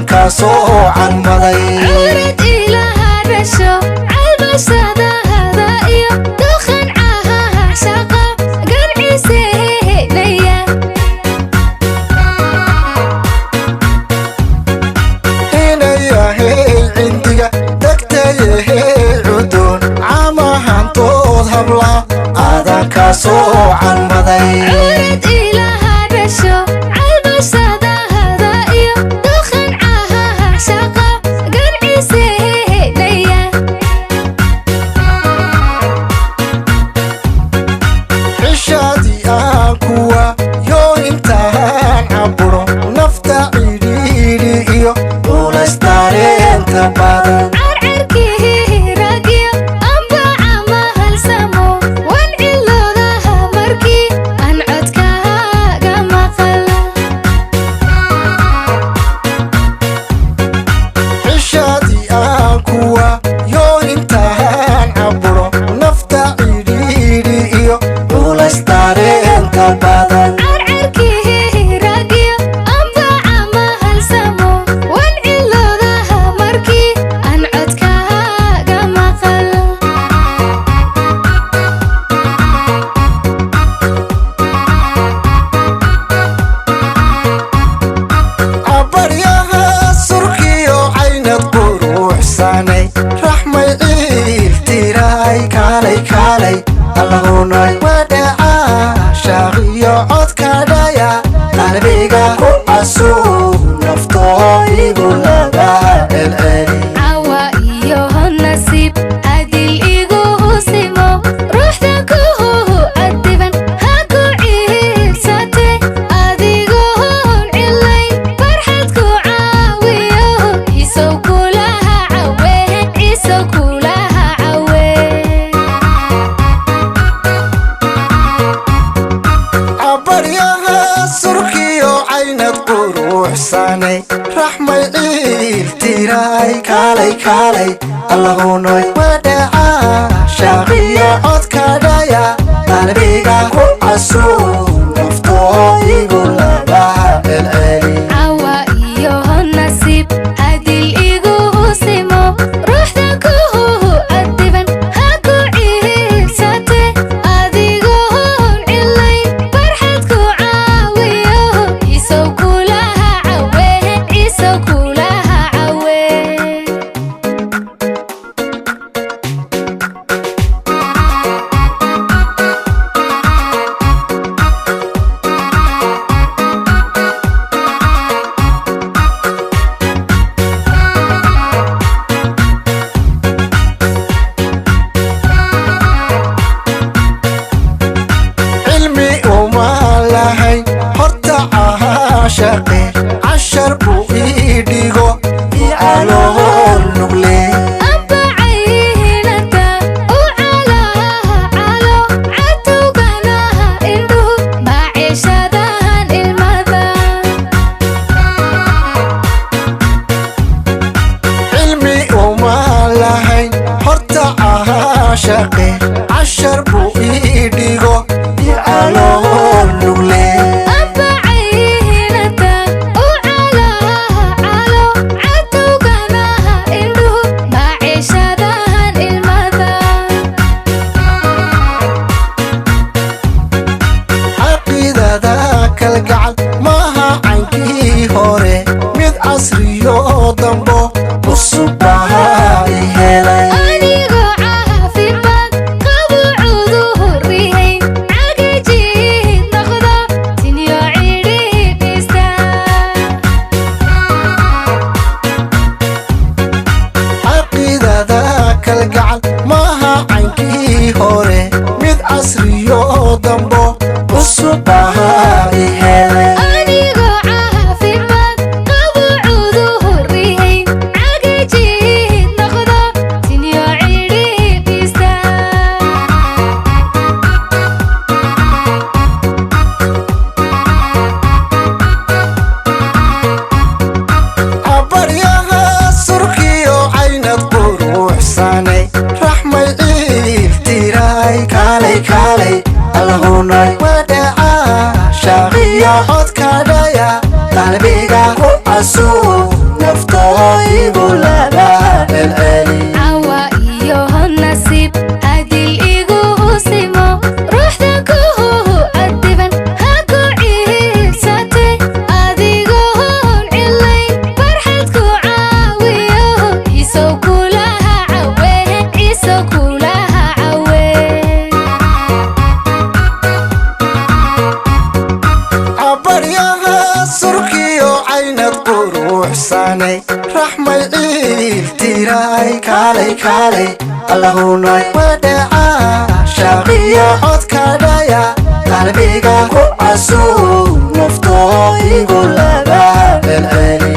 ka soo canmaday. Curad ilaha dhasho calbashadahada iyo dukhan cahaha shaqa gancisehelaya. Inayahey cindiga degtayahey cudoon camahantood habla aadan ka soo canmaday. Curad ilaha dhasho calbashadahada iyo dukhan cahaha shaqa gancisehelaya. Cishaadii aan kuwa yoo intaan caburo nafta cidhiidhi iyo culays dareenta badan. Carcarkii ragyo ambaca mahalsamo wan ciloodaha markii aan codkaaga maqal. Cishaadii aan kuwa yoo intaan caburo nafta cidhiidhi iyo culays dareenta badan. Carcarkii ragyo ambaca mahalsamo wan ciloodaha markii aan codkaaga maqal. Cabaryaha surkiyo caynad quruxsanay raxmay ciil tiraay kaalay kaalay allahunay wadhaca shaaqiyo codka dhaya qalbiga ku casuu naftoo igu laga celceli. Cawa iyo nasiib adil igu simo ruuxda ku adiban ha ku ciirsate adigoon cilayn farxad ku caawiyo ciisow kulaha cawe ciisow kulaha cawe. Cabaryaha surkiyo caynad quruxsanay raxmay ciil tiraay kaalay kaalay allahunay wadhaca shaaqiyo codka dhaya qalbiga ku casuu naftoo igu laga celceli. Cawa iyo nasiib adil igu simo ruuxda ku adiban ha ku ciirsate adigoon cilayn farxad ku caawiyo ciisow kulaha cawe ciisow kulaha cawe. Cilmi uma lahayn horta caashaqe cashar buu ii dhigo ii calool nugle. Ambacaynata u calaha calo cadowganaha indhuhu maciishadahan ilmada. Cilmi uma lahayn horta caashaqe cashar buu ii dhigo ii calool nugle. Ambacaynata u calaha calo cadowganaha indhuhu maciishadahan ilmada. Caqiidada kalgacal maaha caynkii hore mid casriyo dambo cusub baa i helay. Anigoo caafimaad qabo cudurrihayn cagajiid noqdo tinyo cidhiidhista. Caqiidada kalgacal maaha caynkii hore mid casriyo dambo cusub baa i helay. Anigoo caafimaad qabo cudurrihayn cagajiid noqdo tinyo cidhiidhista. Cabaryaha surkiyo caynad quruxsanay raxmay ciil tiraay kaalay kaalay allahunay wadhaca shaaqiyo codka dhaya qalbiga ku casuu. Quruxsanay, raxmay ciil tiray, kaalay kaalay, Allahunay wadhaca shaaqiyo codka dhaya qalbiga ku casuu naftoo igu laba celceli.